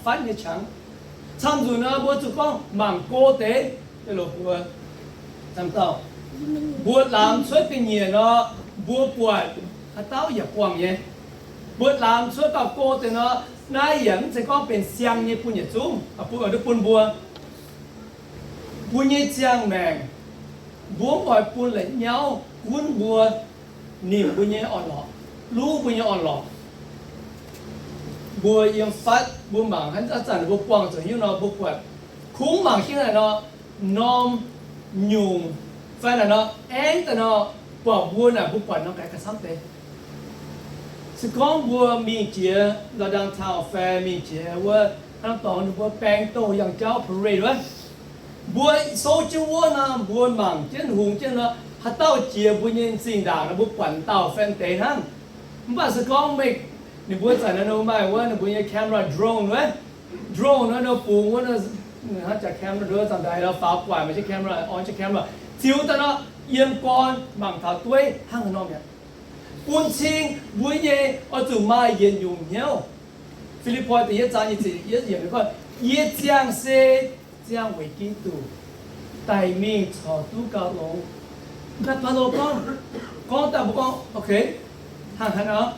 fatv nyei qangx. Camv nzunc nor mbuo zuqc gorngv mangc go deix, mbuo, mbuo lamz cuotv ga'nyiec nor, mbuo buatc haaix dauh yaac buangh nyei. Mbuo lamz cuotv gauh go deix nor, naaiv yaac mv zeiz gorngv benx siang nyei bun yietc zungv, bun, bun mbuo. Mbuo nyei ziangh maengc, mbuo mv oix bun la'nyauv gunv mbuo, nimc mbuo nyei orn-lorqc, luv mbuo nyei orn-lorqc. Mbuo yiem fatv, mbuo mangc haaix zanc mbuo buangh zuqc hnyouv nor, mbuo buatc kungx mangc jienv naaic nor, norm nyungc fai naaic nor, aengx daaih nor, buatc mbuo naaic mbuo buatc norm gaax gauh camv deix. Se gorngv mbuo mingh jiex downtown fai mingh jiex wuov hnangv dorngx ninh mbuo baeng doh yangh jauv parade wuov, mbuo souv jienv wuov nor, mbuo mangc jienv hungx jienv nor, haaix dauh jiex mbuo nyei m'zing ndaangc nor, mbuo buatc dauh fai deix hnangv. Mv baac se gorngv meih, ninh mbuo zanc naaiv maaih wuov ninh mbuo nyei camera drone wuov, drone nor, ninh bungx wuov, hnangv jaax camera, camera, faaux gu'nguaaic maaih jienv camera, orn jienv camera, ziux daaih nor, yiem gorn mangc taux dueiv hnangv haaix nor mi'aqv. Bun cing mbuo nyei oix zuqc maaih yietc nyungc hnyouv. Fi^lipv^poi da'yietv zaang nyic ziepc yietv yiemc gorngv, yie ziangh se ziangh weic Giduc daic mingh corc duqv gauh longx. Naaiv Baulo gorngv, gorngv daaih mbuo gorngv, ok, hnangv haaix nor,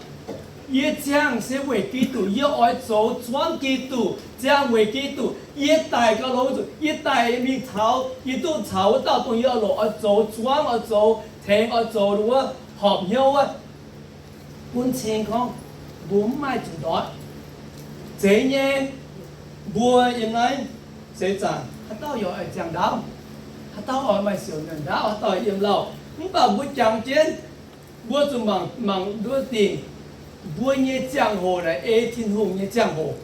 yie ziangh se weic Giduc, yie oix zoux zuangv Giduc, ziangh weic Giduc, yie daic gauh longx zuqc, yie daic mingh taux, yie duqv caux wuov dauh dongh yie oix longc oix zoux zuangv, oix zoux tengx, oix zoux wuov horpc hnyouv wuov. Bun cing gorngv mbuo mv maaih zuqc ndortv. Zeiz nyei, mbuo yiem naaiv seix zaangc haaix dauh yaac oix ziangh ndaauv, haaix dauh oix maaih siouc nyanc ndaauv, haaix dauh yiem lauh. Mv baac mbuo jangx jienv, mbuo zuqc mangc, mangc nduov dingc, mbuo nyei ziangh hoc naaic ei Tin-Hungh nyei ziangh hoc.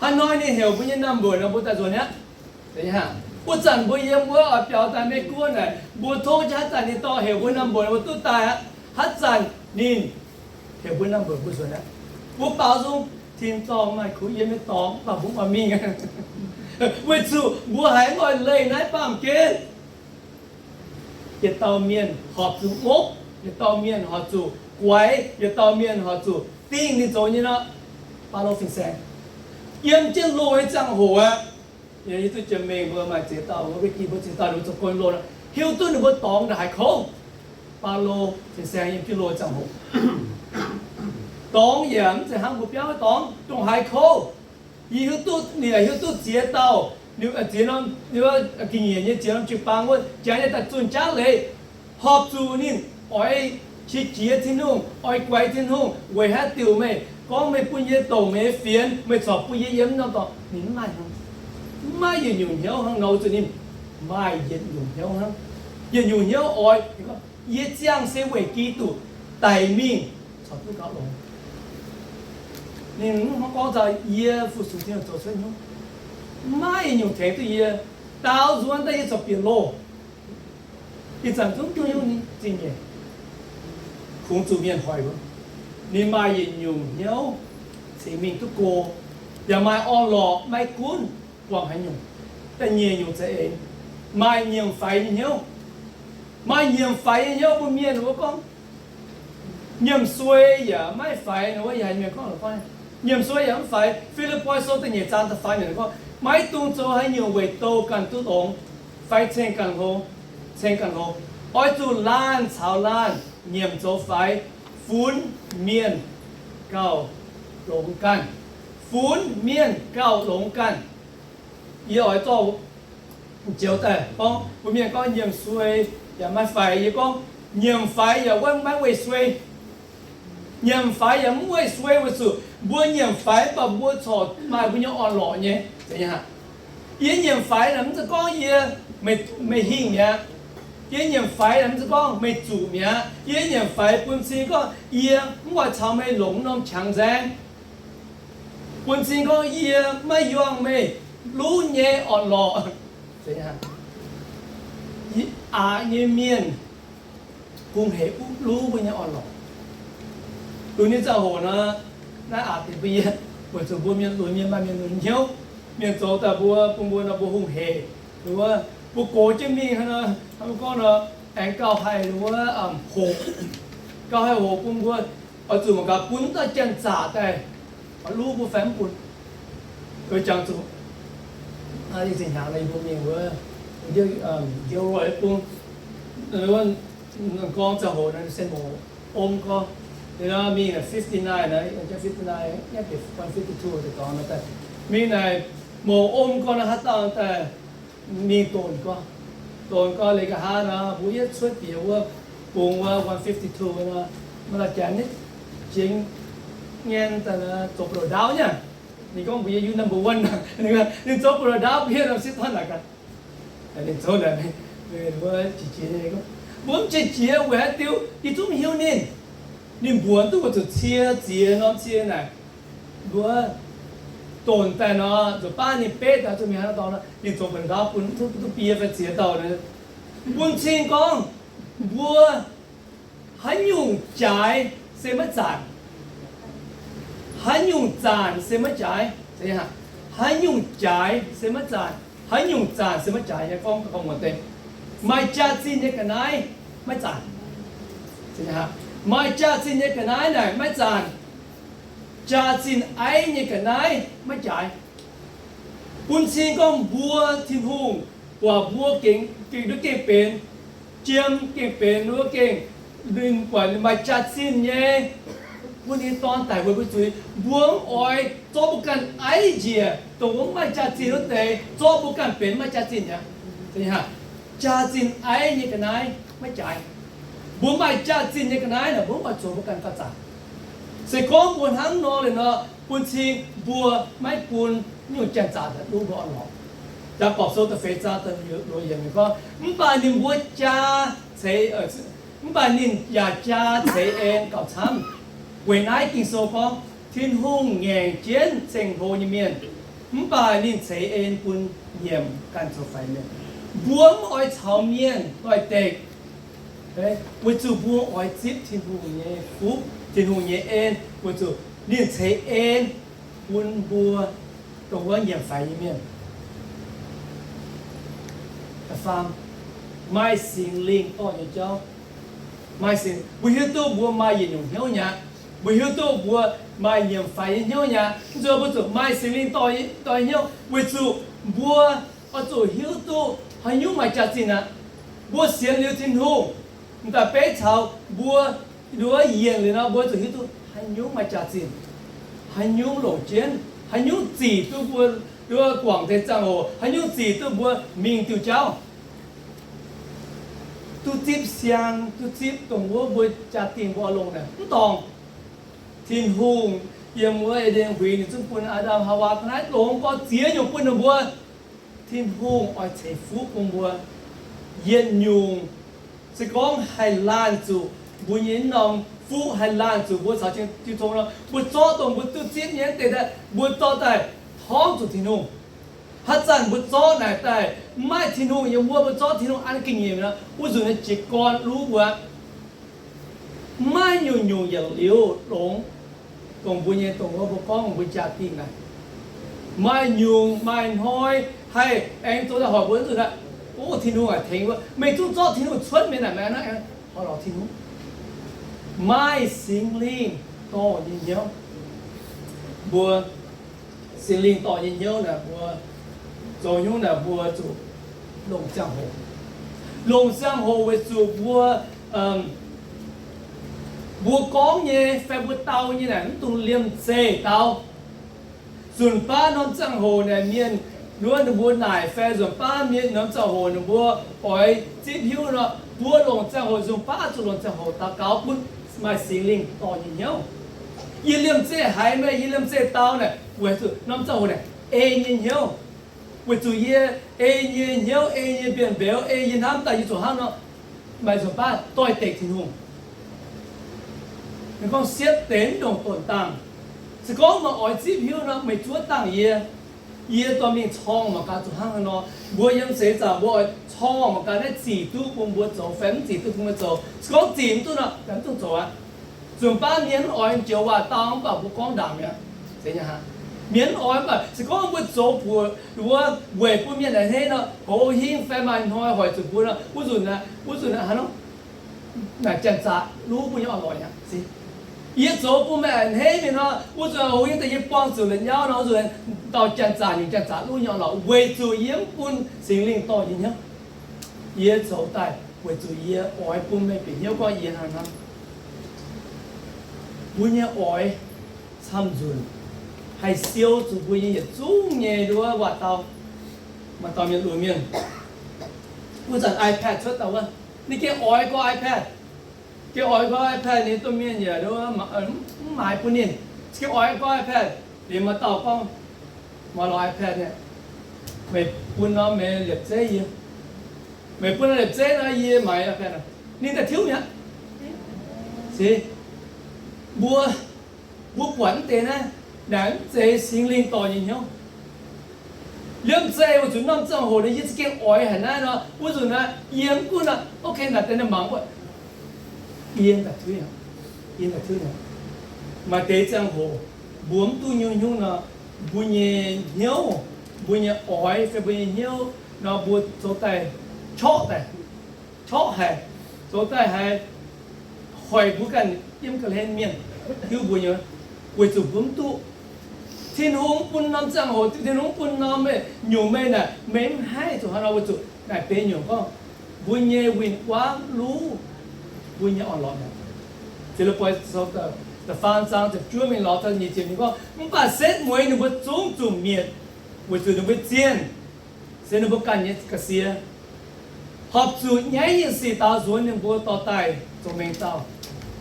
Haaix hnoi ninh heuc mbuo nyei number nor, mbuo daaih nzuonx aqv. Wuov zanc mbuo yiem wuov oix biaux daaih Meiv Guoqv naaic, mbuo tov jienv haaix zanc ninh dorh heuc mbuo number mbuo duqv daaih aqv. Haaix zanc ninh heuc mbuo number mbuo nzuonx aqv. Mbuo baaux nzung, tin-dorngh maaih kuv yiem nyei dorngx, mv baac mbuo mv oix mingh. Weic zuqc mbuo haiz mv oix leih naaiv baamh gen. Yietc dauh mienh horpc zuqc ngopv, yietc dauh mienh horpc zuqc guaix, yietc dauh mienh horpc zuqc dingh ninh zoux nyei nor. Baulo fin-saeng yiem jienv loz nyei ziangh hoc aqv. Yie duqv jiex mengh mbuo maaih ziex dauh, mbuo ga'jinh mbuo ziex dauh ninh mbuo zoux gong loz, hiuv duqv ninh mbuo dorngx ndongc haaix kouv. Baulo fin-saeng yiem jienv loz ziangh hoc, dorngx yaac mv zeiz hnangv mbuo biauv dorngx ndongc haaix kouv. Yie hiuv duqv, ninh yaac hiuv duqv ziex dauh, ziex norm, ga'nyiec nyei ziex norm jiu-baang wuov, jangx nyei daaih zunh jaav leiz, horpc zuqc ninh oix qiex jiez Tin-Hungh, oix guaix Tin-Hungh, weic haaix diuc meih gorngv meih bun yie douc meih nyei fienx, meih corc bun yie yiem norm dorngx? Ninh mv maaih hnangv, mv maaih yietc nyungc hnyouv hnangv nor, weic zuqc ninh maaih yietc nyungc hnyouv hnangv. Yietc nyungc hnyouv oix, yie ziangh se weic Giduc daic mingh corc duqv gauh longx. Ninh mv gorngv taux yie fu-sux Tin-Hungh zoux cuotv hnyouv, mv maaih yietc nyungc tengx duqv yie. Daaux nzuonx daaih yie corc bieqc loh. Ih zanc zungv duqv hnyouv nyei zingh nyeic, kungx zuqc mienh hoic wuov. Ninh maaih yietc nyungc hnyouv cingx mingh duqv go, yaac maaih orn-lorqc maiv gunv buangh haaix nyungc. Da'nyeic nyungc za'eix, maaih nyiemc faix nyei hnyouv. Maaih nyiemc faix nyei hnyouv, mbuo mienh wuov gorngv, nyiemc suei yaac maiv faix nor, wuov yaac mienh gorngv, nyiemc suei yaac mv faix. Fi^lipv^poi Sou da'nyeic zaang da'faam yiemc gorngv, maiv dungx zoux haaix nyungc weic douh ganh duqv longx, fai ceng ganh hlo, ceng ganh hlo. Oix zuqc laanh caux laanh nyiemc zoux faix, funx mienh gauh longx ganh. Funx mienh gauh longx ganh. Yie oix zorqv njoux daaih gorngv, mbuo mienh gorngv nyiemc suei yaac maiv faix. Yie gorngv nyiemc faix yaac maiv weih suei. Nyiemc faix yaac mv weih suei weic zuqc mbuo nyiemc faix mv baac mbuo corc maaih mbuo nyei orn-lorqc nyei. Yie nyiemc faix naaic mv zeiz gorngv yie, meih hingh mi'aqv. Yie nyiemc faix naaic mv zeiz gorngv meih zuqc mi'aqv. Yie nyiemc faix bun cing gorngv yie mv oix caux meih longc norm qangx nzaeng. Bun cing gorngv yie maiv yuangh meih luv nyei orn-lorqc. Aqc nyei mienh kungx hec luv mbuo nyei orn-lorqc. Lunx nyei ziangh hoc nor, naaiv aqc deix mbuo yie, weic zuqc mbuo mienh lunx, mienh maaih mienh lunx hnyouv. Mienh zoux daaih mbuo, bun mbuo nor mbuo hungh hec. Wuov, mbuo gox jienv mingh hnangv nor, mbuo gorngv nor, aengx gauh haih wuov, hoqc, gauh haih hoqc bun mbuo, oix zuqc mangc gaax bun wuov dauh janx-zaqc daaih oix luv mbuo fai mv bun. Jangx zuqc, ih zanc hnyangx nor yie mbuo mingh wuov, Gilroy bung, gorngv ziangh hoc nor se mouz om gorx. Liuz nor mingh fifty-nine, fifty-nine, one fifty-two daaih dorngx nor daaih, mingh naaic mouz om gorx nor haaix dauh daaih mingh donx gorx, donx gorx leiz nqa'haav nor mbuo yietv cuotv bieqc wuov bungx wuov one fifty-two nor, maaih la'jangx nyei jiex ngaen daaih zoux buoz-ndoqv ndaauv nyei. Ninh gorngv mbuo yiem number one, ninh zoux buoz-ndoqv ndaauv mbuo hietv norm sieqv dorn naaic gaax. Ninh zoux naaic, mbuo qiex jiez, mbuo mv qiex jiez weic haaix diuc yie zungv hiuv ninh. Ninh mbuox duqv mbuo zuqc cie ziex norm cie naaic, mbuo donx daaih nor, nzunc baav ninh betv daaih zuqc mingh haaix dauh nor, ninh zoux buoz-ndoqv ndaauv bun duqv biei fai ziex dauh. Bun cing gorngv mbuo haaix nyungc jaaix se maiv zanc, haaix nyungc zanc se maiv jaaix. Haaix nyungc jaaix se maiv zanc, haaix nyungc zanc se maiv jaaix nyei gorngv gauh muonc deix. Maaih jaax-zinh nyei ga'naaiv maiv zanc. Maaih jaax-zinh nyei ga'naaiv naaic maiv zanc. Jaax-zinh aiv nyei ga'naaiv maiv jaaix. Bun cing gorngv mbuo Tin-Hungh buatc mbuo gengh, gengh duqv gengh benx jiem, gengh benx wuov gengh, ninh buatc maaih jaax-zinh nyei, bun ninh Dorn daic weic mbuo zuiz. Mbuo mv oix zorqv mbuo ganh aiv njiec, dongh wuov mv maaih jaax-zinh wuov deix, zorqv mbuo ganh benx maiv maaih jaax-zinh aqv. Jaax-zinh aiv nyei ga'naaiv maiv jaaix. Mbuo maaih jaax-zinh nyei ga'naaiv naaic, mbuo mv oix zoux mbuo ganh gauh zanc. Se gorngv mbuo hnangv nor liuz nor, bun cing mbuo maiv bun nyungc janx-zaqc daaih duqv mbuo orn-lorqc. Yaagorpc Sou da'feix zaang da'luoqc yiemc gorngv, mv baac ninh mbuo jaa ceix, mv baac ninh yaac jaa ceix en gauh camv. Weic naaiv Ging-Sou gorngv, Tin-Hungh ngaengc jienv ceng-hlo nyei mienh, mv baac ninh ceix en bun nyiemc ganh zoux faix mienh. Mbuo mv oix caux mienh doix-dekc, weic zuqc mbuo oix zipv Tin-Hungh nyei fuqv, Tin-Hungh nyei en, weic zuqc ninh ceix en bun mbuo dongh wuov nyiemc faix nyei mienh. Da'faam, maaih Singx Lingh dorh nyei jauv. Maaih Singx, mbuo hiuv duqv mbuo maaih yietc nyungc hnyouv nyei aqv. Mbuo hiuv duqv mbuo maaih nyiemc faix nyei hnyouv nyei aqv. Mv nzunc mbuo zuqc maaih Singx Lingh dorh, dorh nyei hnyouv weic zuqc mbuo oix zuqc hiuv duqv haaix nyungc maaih jaax-zinh aqv. Mbuo sienx liuz Tin-Hungh, m'daaih beiv caux mbuo nduov yienc liuz nor, mbuo zuqc hiuv duqv haaix nyungc maaih jaax-zinh, haaix nyungc longc jienv, haaix nyungc zic duqv mbuo nduov guangc deix ziangh hoc, haaix nyungc zic duqv mbuo mingh diuh jauv, duqv zipv siang, duqv zipv dongh wuov mbuo jaa-dingh mbuo oix longc naaic mv dorngc. Tin-Hungh yiem wuov E^nden Huingx ninh zungv bun Aa^ndam Haawaa ga'naaiv longx gorx ziex nyungc bun ninh mbuo. Tin-Hungh oix ceix fuqv bun mbuo yietc nyungc. Se gorngv haih laanh zuqc mbuo nyei norm fuqv, haih laanh zuqc mbuo caux jiu tong nor, mbuo zorqv dongh mbuo duqv zipv nyei deix daaih, mbuo dorh daaih torngv zuqc Tin-Hungh. Haaix zanc mbuo zorqv naaic daaih maiv maaih Tin-Hungh yiem wuov, mbuo zorqv Tin-Hungh an ga'nyiec nor, wuov nzunc nyei jiez gorn luv mbuo. Maiv nyungc-nyungc yietc liuz longx, dongh mbuo nyei, dongh wuov mbuo gorngv mbuo jaa-dingh naaic. Maaih nyungc maaih hnoi haih aengx zoux daaih hoic mbuo nzunc aqv. O, Tin-Hungh aac, tengx mbuo, meih zungv zorqv Tin-Hungh cuotv mienh naaic, meih hnangv aengx hoic lorz Tin-Hungh. Maaih Singx Lingh dorh nyei hnyouv. Mbuo Singx Lingh dorh nyei hnyouv naaic, mbuo zoux hnyouv naaic, mbuo zuqc longc ziangh hoc. Longc ziangh hoc weic zuqc mbuo, mbuo gorngv nyei fai mbuo dau nyei naaic mv dungx liemh zeih dau. Nzunc baav norm ziangh hoc naaic mienh, wuov ninh mbuo naaic fai nzunc baav mienh norm ziangh hoc ninh mbuo oix zipv hiuv nor, mbuo longc ziangh hoc, nzunc baav zuqc longc ziangh hoc daux gaux bun maaih Singx Lingh dorh nyei hnyouv. Yie liemh zeih haiz meih, yie liemh zeih dau naaic, weic zuqc norm ziangh hoc naaic ei nyei hnyouv. Weic zuqc yie ei nyei hnyouv, ei nyei mbienv mbeux, ei yie hnamv daaih yie zuqc hnangv nor, maaih nzunc baav doix-dekc Tin-Hungh. Ninh gorngv siepv deix mv ndongc donc dangh. Se gorngv meih oix zipv hiuv nor, meih zuov dangh yie. Yie dorh mingh corng mangc gaax zuqc hnangv haaix nor. Mbuo yiem seix zaangc mbuo oix corng mangc gaax naaiv zic duqv bun mbuo zoux fai mv zic duqv bun mbuo zoux. Se gorngv zic mv duqv nor, mv dungx zoux aqv. Nzunc baav mienh mv oix joux waac-dau mv baac mbuo gorngv ndaangc mi'aqv. Mienh mv oix mv baac se gorngv mbuo zoux buoz wuov weic bun mienh a'hneiv nor, hoz hingv fai maaih hnoi hoic zuqc mbuo nor, wuov nzunc naaic, wuov nzunc naaic hnangv nor, naaic janx-zaqc luv mbuo nyei orn-lorqc aqv. Yie zoux bun meih a'hneiv mingh nor, wuov zuqc yie daaih yie buangh zuqc la'nyauv nor, wuov zuqc dauh janx-zaqc nyungc janx-zaqc luv nyei orn-lorqc, weic zuqc yie mv bun Singx Lingh dorh yie hnyouv. Yie zoux daaih weic zuqc yie oix bun meih bieqc hnyouv gorngv yie hnangv nor. Mbuo nyei oix camv nzunc haih siou zuqc mbuo nyei yietc zungv nyei nduov waac-dau. Maaih dauh mienh lunx mienh, wuov zanc iPad cuotv daaih wuov, ninh gengh oix gorx iPad. Gengh oix gorx iPad, ninh domh mienh yaac mv maaiz bun ninh. Gengh oix gorx iPad, liuz maaih dauh gorngv, maaih lorz iPad naaic, meih bun norm meih liepc zeiv yie. Meih bun norm liepc zeiv nor yie maaiz iPad. Ninh daaih tiuv mi'aqv. Se mbuo, mbuo buatc mv deix naaiv, naaic mv zeiz Singx Lingh dorh nyei hnyouv. Liemh zeih weic zuqc norm ziangh hoc nor yie za'gengh oix haic naaiv nor, wuov nzunc naaiv yie mv gunv nor, ok, naaic deix ninh mangc mbuo, yie daaih tiuv, yie daaih tiuv. Maaih deix ziangh hoc mbuo mv duqv nyungc-nyungc nor, mbuo nyei hnyouv, mbuo nyei oix fai mbuo nyei hnyouv nor, mbuo zoux daaih corqv daaih, corqv haic, zoux daaih haiz hoic mbuo ganh yiem ga'hlen mienh hiuv mbuo nyei, weic zuqc mbuo mv duqv. Tin-Hungh mv bun norm ziangh hoc, Tin-Hungh mv bun norm meih nyungc meih naaic, meih mv haih zuqc hnangv nor weic zuqc naaic benx nyungc gorngv mbuo nyei win-wangv luv mbuo nyei orn-lorqc mi'aqv. Fi^lipv^poi da'faam zaang ziepc juov mingh lorz taux nyic ziepc ninh gorngv, mv baac setv mueiz ninh mbuo zungv zuqc mietc weic zuqc ninh mbuo zienh se ninh mbuo ganh nyei ga'sie. Horpc zuqc nyaiv nyei sic daaux nzuonx ninh mbuo dorh daaih zoux mengh dauh.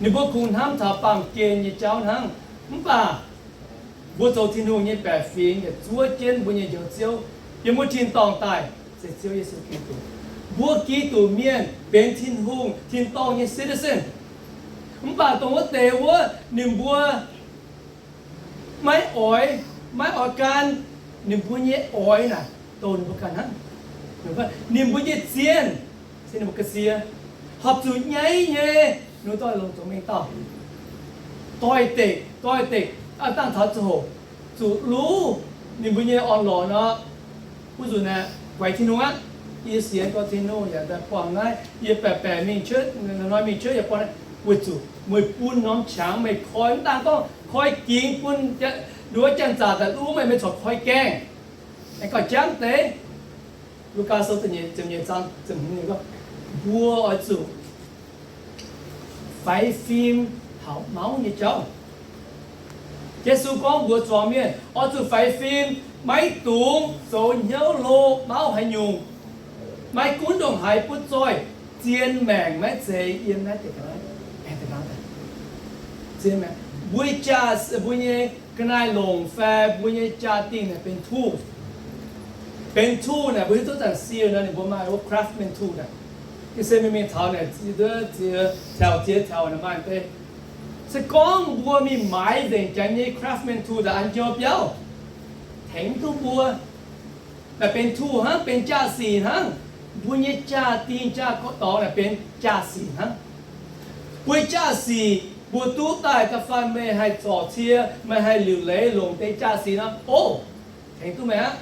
Ninh mbuo kungx hnamv taux baamh gen nyei jauv hnangv. Mv baac mbuo zoux Tin-Hungh nyei baeqc fingx yaac zuov jienv mbuo nyei Njoux Ziouv yiem wuov tin-dorngh daaih, se Ziouv Yesu Giduc. Mbuo Giduc mienh benx Tin-Hungh tin-dorngh nyei citizen. Mv baac dongh wuov deix wuov ninh mbuo maiv oix, maiv oix gan ninh mbuo nyei oix naaic, dongh ninh mbuo ganh hnangv. Ninh mbuo nyei zienh se ninh mbuo ga'sie, horpc zuqc nyaiv nyei, ninh mbuo dorh longc zoux mengh dauh, doix-dekc, doix-dekc, aa, dangh taux ziangh hoc zuqc luv ninh mbuo nyei orn-lorqc nor, wuov nzunc aeqv, guaix Tin-Hungh aqv. Yie sienx gorx Tin-Hungh yaac daaih buangh naaiv, yie baeqc baeqc mingh cuotv, hnoi-hnoi mingh cuotv yaac buangh naaiv, weic zuqc meih bun norm qangx meih koi, mv daan gorngv koi gingx bun nduov janx-zaqc daaih luv meih, meih corc koi gaengh, aengx gauh jangv deix. Lugaa Sou ziepc nyeic zaang ziepc hmz ninh gorngv, mbuo oix zuqc faix fim taux mauv nyei jauv. Yesu gorngv mbuox zuangx mienh oix zuqc faix fim, maiv dungx zoux hnyouv hlo mauv haaix nyungc. Maiv gunv ndongc haaix butv zoih, zien maengc maiv zeiz yiem naaiv deix ga'naaiv. Zien maengc, mbuo jaa, mbuo nyei ga'naaiv-longc fai mbuo nyei jaa-dingh naaic benx tool. Benx tool naaic mbuo hiuv duqv zanc-siou nor ninh mbuo maaih wuov craftsman tool naaic. Ih se mingh mingh taux naaic ziex, taux ziex taux naaic maaih deix. Se gorngv mbuo mingh maaiz nzengc janx nyei craftsman tool daaih an jou biauv, tengx duqv mbuo. Naaic benx tool hnangv, benx jaa-sic hnangv. Mbuo nyei jaa-dingh jaa-dorngx naaic benx jaa-sic hnangv. Mbuo jaa-sic mbuo duqv daaih da'faanh meih haih zorc cie, meih haih liuc leiz longc deix jaa-sic nor, o, tengx duqv meih aqv.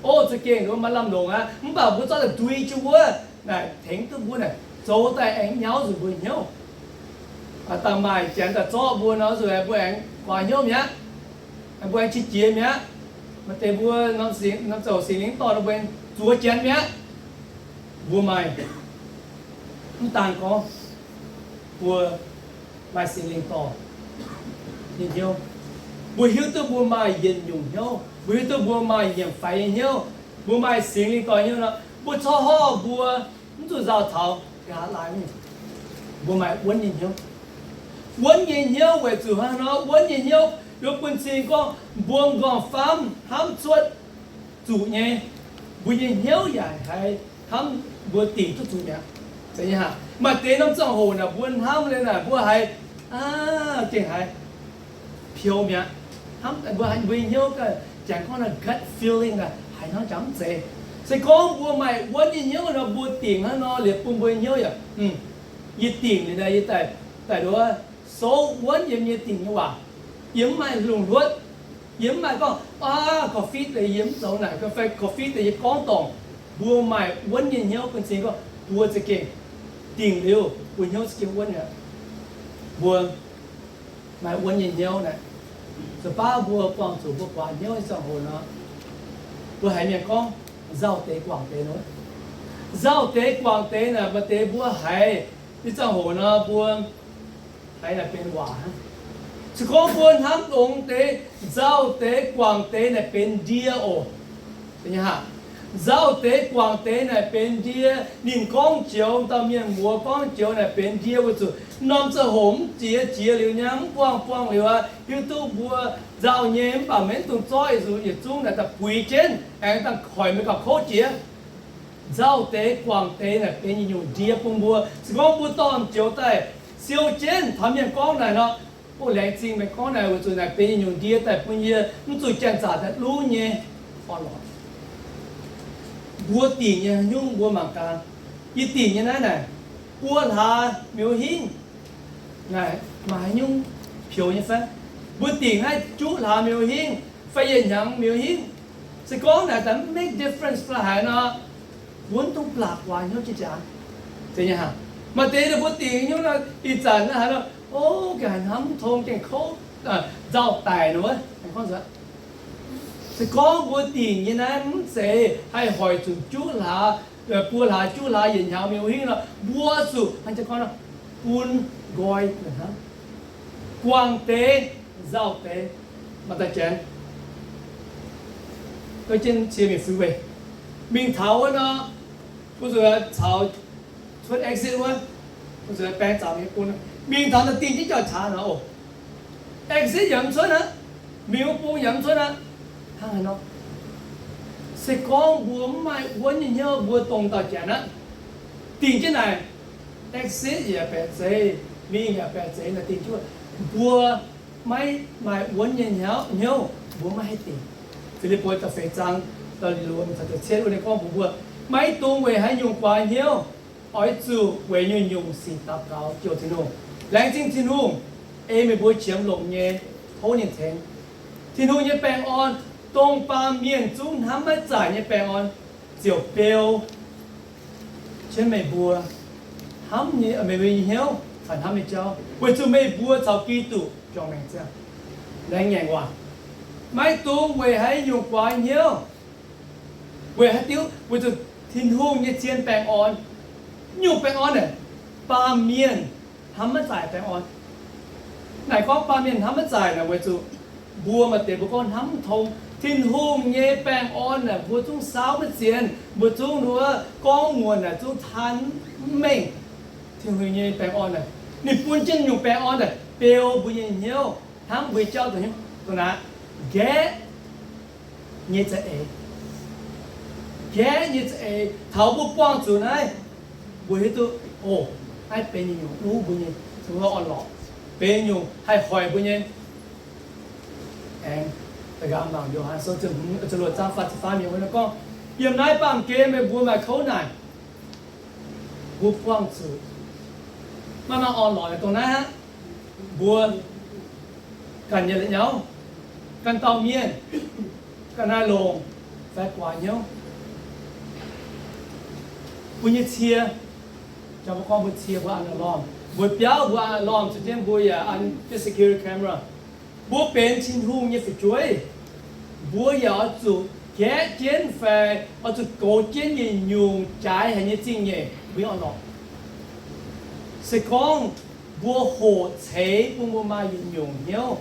O, za'gengh maiv lamh longc aqv, mv baac mbuo zorqv daaih ndui jienv wuov naaic tengx duqv mbuo naaic zoux daaih aengx nyauv nzunc mbuo hnyouv. Dangh maaih janx daaih zorqv mbuo nor, zuqc mbuo aengx guaax hnyouv mi'aqv. Mbuo aengx qiex jiez mi'aqv. Maaih deix mbuo norm zouc Singx Lingh dorh mbuo zuov janx mi'aqv. Mbuo maaih, mv daan gorngv mbuo maaih Singx Lingh dorh nyei hnyouv, mbuo hiuv duqv mbuo maaih yietc nyungc hnyouv, mbuo hiuv duqv mbuo maaih nyiemc faix nyei hnyouv, mbuo maaih Singx Lingh dorh hnyouv nor, mbuo corc horpc mbuo mv zuqc nzauh taux nqa'haav laai mingh. Mbuo maaih wuonv nyei hnyouv. Wuonv nyei hnyouv weic zuqc hnangv nor, wuonv nyei hnyouv yaac bun cing gorngv mbuo m'nqorngv famv hnamv cuotv zuqc nyei, mbuo nyei hnyouv yaac haiz hnamv mbuo dingc duqv zuqc mi'aqv. Maaih deix norm ziangh hoc naaic mbuo hnamv liuz naaic mbuo haiz, aa, gengh haiz piou mi'aqv. Hnamv mbuo, mbuo nyei hnyouv, janx gorngv naaiv gut feeling naaic, haiz hnangv jangx mv zeiz. Se gorngv mbuo maaih wuonv nyei hnyouv nor, mbuo dingc hnangv nor liuz bun mbuo nyei hnyouv yaac, yie dingc liuz naaic yie daaih, daaih nduov souv wuonv yiem yie dingc nyei waac. Yie mv maaih lungh hluotv. Yie mv maaih gorngv, aa, korv-fiqv deix yie mv zoux naaic, fai korv-fiqv deix yie gorngv dorngc. Mbuo maaih wuonv nyei hnyouv bun cing gorngv mbuo za'gengh dingc liuz mbuo hnyouv za'gengh wuonv mi'aqv. Mbuo maaih wuonv nyei hnyouv naaic. Zuqc baav mbuo buangh zuqc mbuo guaax hnyouv nyei ziangh hoc nor, mbuo haiz mienh gorngv nzauh deix guangc deix nor. Nzauh deix guangc deix naaic maaih deix mbuo haiz nyei ziangh hoc nor, mbuo haiz naaic benx waac hnangv. Se gorngv mbuo hnamv longx deix, nzauh deix guangc deix naaic benx ndie oc. Nzauh deix guangc deix naaic benx ndie. Ninh gorngv joux, dauh mienh muoz gorngv joux naaic benx ndie weic zuqc norm ziangh hoc mv jiex, jiex liuz nyei, mv buangh, buangh liuz aqv, hiuv duqv mbuo nzauh nyei, mv baac maiv dungx zorqv, yietc zungv naaic daaih buix jienv aengx dangh koic meih gauh kouv jiex. Nzauh deix guangc deix naaic benx yietc nyungc ndie bun mbuo. Se gorngv mbuo dorh joux daaih siou jienv taux mienh gorngv naaic nor, o, laengz zingh meih gorngv naaic weic zuqc naaic benx yietc nyungc ndie daaih bun yie mv zuqc janx-zaqc daaih luv nyei orn-lorqc. Mbuo dingc nyei haaix nyungc mbuo mangc gaax. Yie dingc nyei naaiv naaic, buo hlaax miuc hingv naaic maaih haaix nyungc peux nyei fai? Mbuo dingc naaiv juqv hlaax miuc hingv fai yietc hnyangx miuc hingv, se gorngv naaic daaih mv make difference fai haaix nor, mbuo mv dungx blatc guaax hnyouv jiex jaax. Maaih deix mbuo dingc nyungc nor, ih zanc naaiv haaix nor, o, gengh haiz hnamv mv tong, gengh kouv, nzauh daic nor wuov. Se gorngv mbuo dingc nyei naaiv mv zeiz haih hoic zuqc juqv hlaax, buo hlaax, juqv hlaax, yietc hnyangx miuc hingv nor, mbuo zuqc bun nqoi hnangv. Guangc deix, nzauh deix, maaih daaih janx, cie mingh freeway, mingh taux wuov nor, mbuo zuqc caux cuotv exit wuov, mbuo zuqc baeng zaux mingh bun, mingh taux naaic dingh jienv jauv-caax nor, oc, exit yaac mv cuotv aqv, mingh wuov bung yaac mv cuotv aqv. Hnangv haaix nor? Se gorngv mbuo mv maaih wuonv nyei hnyouv, mbuo dongh dauh janx aqv. Dingh jienv naaic, exit yaac baeqc zeiz, mingh yaac baeqc zeiz, naaic dingh jienv, mbuo maiv maaih wuonv nyei hnyouv, mbuo maiv haih dingc. Fi^lipv^poi da'feix zaang da'luoqc caux da'cietv wuov ninh gorngv mbuox mbuo, maiv dungx weic haaix nyungc guaax hnyouv, oix zuqc weic nyungc-nyungc sic daux gaux jouh Tin-Hungh. Laengz zingh Tin-Hungh, ei meih mbuo qiemx longc nyei tov ninh tengx. Tin-Hungh nyei baengh orn, dongh baamh mienh zungv hnamv maiv zaaic nyei baengh orn, ziouc beu jienv meih mbuo hnamv nyei, meih mbuo nyei hnyouv caux hnamv nyei jauv, weic zuqc meih mbuo caux Giduc juangc maengc ziangh. Laengz ngaengc waac, maiv dungx weic haaix nyungc guaax hnyouv. Weic haaix diuc? Weic zuqc Tin-Hungh nyei zien baengh orn. Nyungc baengh orn naaic, baamh mienh hnamv maiv zaaic baengh orn. Naaic gorngv baamh mienh hnamv maiv zaaic naaic, weic zuqc mbuo maaih deix mbuo gorngv hnamv mv tong. Tin-Hungh nyei baengh orn naaic mbuo zungv saauv maiv zienx, mbuo zungv wuov gorngv muonc naaic zungv taan mv mengh. Tin-Hungh nyei baengh orn naaic, ninh bun jienv nyungc baengh orn naaic beu mbuo nyei hnyouv, hnamv mbuo nyei jauv dongh hnyouv dongh naaic, nqaeqv nyei za'eix. Nqaeqv nyei za'eix. Taux mbuo buangh zuqc naaiv, mbuo hiuv duqv, o, naaiv benx nyungc luv mbuo nyei, orn-lorqc, benx nyungc haih hoic mbuo nyei. Aengx da'nqaang mangc Yo^han Sou ziepc hmz, ziepc luoqc zaang faah ziepc faam yiemc wuov gorngv, yiem naaiv baamh gen meih mbuo maaih kouv naanc. Mbuo buangh zuqc maiv maaih orn-lorqc dongh naaiv aqv. Mbuo ganh nyei la'nyauv, ganh dauh mienh, ga'naaiv longc fai guaax hnyouv. Mbuo nyei cie, jangx mbuo gorngv mbuo cie mbuo an lormh, mbuo biauv mbuo an lormh, caux jienv mbuo yaac an jienv security camera. Mbuo benx Tin-Hungh nyei fu'jueiv, mbuo yaac oix zuqc gaeqv jienv fai oix zuqc goux jienv nyungc-nyungc jaaix haic nyei zingh nyeic mbuo nyei orn-lorqc. Se gorngv mbuo hoqc ceix bun mbuo maaih yietc nyungc hnyouv,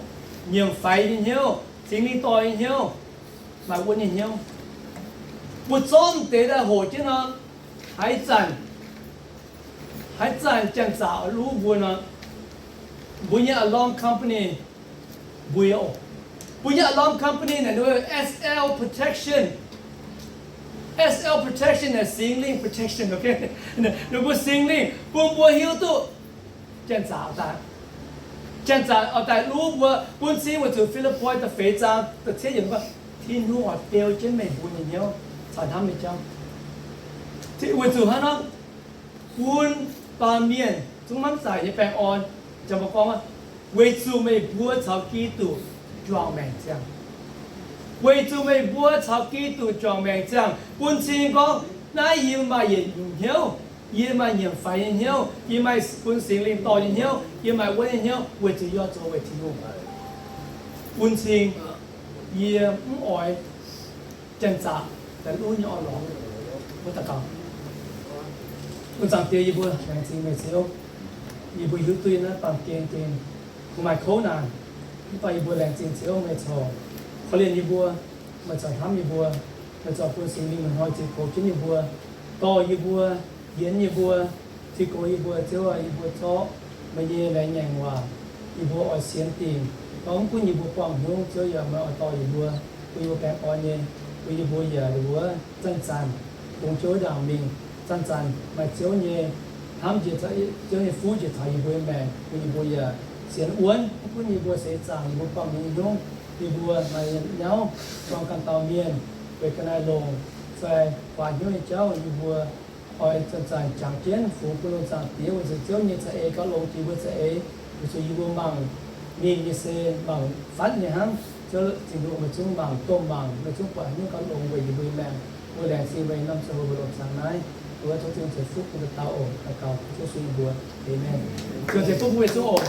nyiemc faix nyei hnyouv, Singx Lingh dorh nyei hnyouv, maaih wuonv nyei hnyouv, mbuo zorqv deix daaih hoqc jienv nor, haaix zanc, haaix zanc janx-zaqc luv mbuo nor, mbuo nyei alarm company mbui oc. Mbuo nyei alarm company naaic, S L protection. S L protection naaic Singx Lingh protection, ok? Ninh mbuo Singx Lingh bun mbuo hiuv duqv janx-zaqc daaih, janx-zaqc oix daaih luv mbuo, bun cing weic zuqc Fi^lipv^poi da'feix zaang da'cietv yiemc gorngv, Tin-Hungh oix beu jienv meih mbuo nyei hnyouv caux hnamv nyei jauv. Weic zuqc hnangv nor, bun baamh mienh zungv hnamv zaaic nyei baengh orn, jangx mbuo gorngv, weic zuqc meih mbuo caux Giduc juangc maengc ziangh. Weic zuqc meih mbuo caux Giduc juangc maengc ziangh, bun cing gorngv naaiv yie maaih yietc nyungc hnyouv, Yie maaih nyiemc faix nyei hnyouv, yie maaih bun Singx Lingh dorh nyei hnyouv, yie maaih wuonv nyei hnyouv weic zuqc yie oix zoux weic Tin-Hungh. Bun cing yie mv oix janx-zaqc daaih lunv nyei orn-lorqc. Mbuo daux gaux. Ong Zaangc Diex, yie mbuo laengz zingh meih Ziouv. Yie mbuo hiuv duqv naaiv baamh gen, kungx maaih kouv naanc, mv baac yie mbuo laengz zingh Ziouv meih corc korv-lienh yie mbuo, meih corc hnamv yie mbuo, meih corc bun Singx Lingh meih hnoi ziux goux jienv yie mbuo, dorh yie mbuo, yienz yie mbuo, ziux goux yie mbuo. Ziouv aac, yie mbuo zorqv meih nyei laengz ngaengc waac, yie mbuo oix sienx dingc. Gorngv mv gunv yie mbuo buangh hnyouv, Ziouv yaac meih oix dorh yie mbuo, bun yie mbuo baengh orn nyei, bun yie mbuo yaac wuov zanc-zanc dongh Ziouv ndaangc mingh, zanc-zanc maaih Ziouv nyei hnamv njiec, Ziouv nyei fuqv njiec taux yie mbuo nyei maengc, bun yie mbuo yaac sienx wuonv. Mv gunv yie mbuo seix zaangc, yie mbuo buangh hnyouv, yie mbuo maaih nyauv, buangh ganh dauh mienh, weic ga'naaiv longc fai guaax hnyouv nyei jauv, yie mbuo oix zanc-zanc jangx jienv fungx bun Ong Zaangc Diex, weic zuqc Ziouv nyei za'eix gauh longx jiex yie mbuo za'eix, weic zuqc yie mbuo mangc mingh nyei se mangc fatv nyei hnangv. Ziouv Tin-Hungh, meih zungv mangc domh mangc, meih zungv buatc hnyouv gauh longx weic yie mbuo nyei maengc. Mbuo laengz zingh meih norm ziangh hoc mbuo longc zaangc naaiv, mbuo tov Tin-Hungh ceix fuqv bun dauh dauh oc. Daux gaux Yesu nyei mbuox. Aamen. Tin-Hungh ceix fuqv bun meih zungv oc.